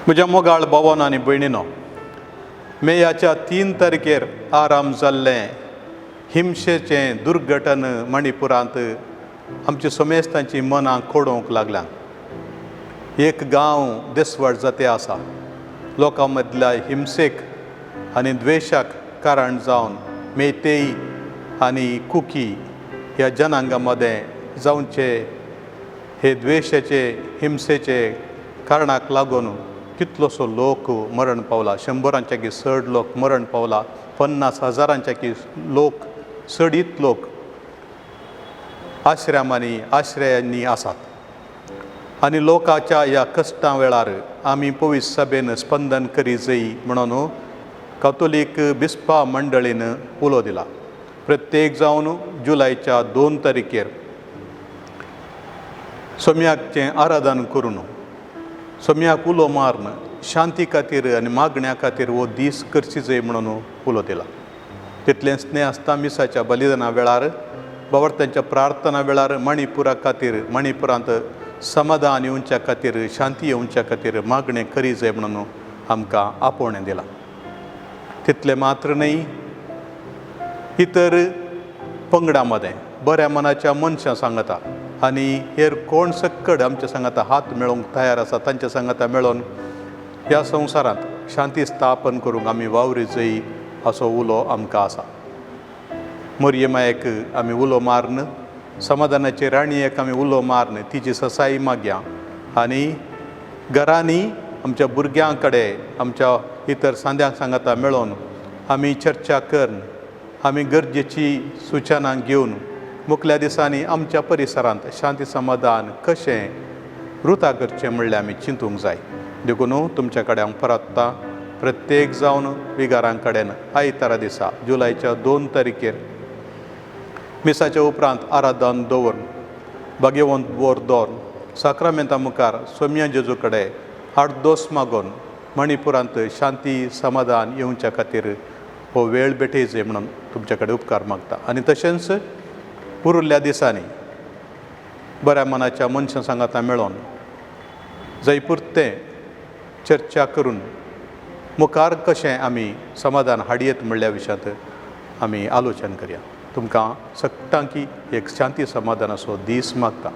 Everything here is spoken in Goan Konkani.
म्हज्या मोगाळ भोवन आनी भयणीनो, मेयाच्या 3 तारखेर आराम जाल्लें हिंसेचें दुर्घटन मणिपुरांत आमच्या समेस्तांची मनां खोडोवंक लागल्यात. एक गांव देसवाड जाते आसा. लोकां मदल्या हिंसेक आनी द्वेशाक कारण जावन मेतेई आनी कुकी ह्या जनांगा मदें जावचे हे द्वेशाचे, हिंसेचे कारणाक लागून कितलोसो लोक मरण पावला. शंबरांच्या की चड लोक मरण पावला. 50,000च्या की लोक चडीत लोक आश्रमांनी, आश्रयांनी आसात. आनी लोकाच्या ह्या कश्टां वेळार आमी पवित्र सभेन स्पंदन करी जाय म्हणून कातोलीक बिस्पा मंडळीन उलो दिला. प्रत्येक जावन जुलयच्या 2 तारखेर सोम्याचें आराधन करून, सोम्याक उलो मारून शांती खातीर आनी मागण्या खातीर हो दीस करची जाय म्हणून उलो दिला. तितलेंच न्हय आसता, मिसाच्या बलिदाना वेळार, बावर्तांच्या प्रार्थना वेळार मणिपुरा खातीर, मणिपुरांत समाधान येवच्या खातीर, शांती येवच्या खातीर मागणें करी जाय म्हणून आमकां आपोवणें दिलां. तितलें मात्र न्हय, इतर पंगडा मदें बऱ्या मनाच्या मनशां सांगता आनी हेर कोण सक्कड आमच्या सांगाता हात मेळोवंक तयार आसा, तांच्या सांगाता मेळोवन ह्या संवसारांत शांती स्थापन करूंक आमी वावरी जाय असो उलो आमकां आसा. मोरये आमी उलो मारन, समाधानाचे राणयेक आमी उलो मारन तिची ससाई मागया आनी घरांनी आमच्या भुरग्यां कडेन, आमच्या इतर सांद्यांक सांगाता मेळोवन आमी चर्चा करून, आमी गरजेची सुचनां घेवन मुखल्या दिसांनी आमच्या परिसरांत शांती समाधान कशें रुता करचें म्हणल्यार आमी चिंतूंक जाय. देखून तुमच्या कडेन हांव परतता, प्रत्येक जावन विगारां कडेन आयतारा दिसा जुलयच्या 2 तारखेर मिसाच्या उपरांत आराधन दवरून, भाग्यवंत बोर दवरून, साक्रामेंता मुखार सोम्या जेजू कडेन आडदोस मागून मणिपुरांत शांती समाधान येवच्या खातीर हो वेळ भेटयचे म्हणून तुमच्या कडेन उपकार मागता. आनी तशेंच उरिल्ल्या दिसांनी बऱ्या मनाच्या मनशां सांगाता मेळोन जयपुरतें चर्चा करून मुखार कशें आमी समाधान हाडयेत म्हणल्या विशयांत आमी आलोचन करया. तुमकां सगटांकी एक शांती समाधानाचो दीस मागता.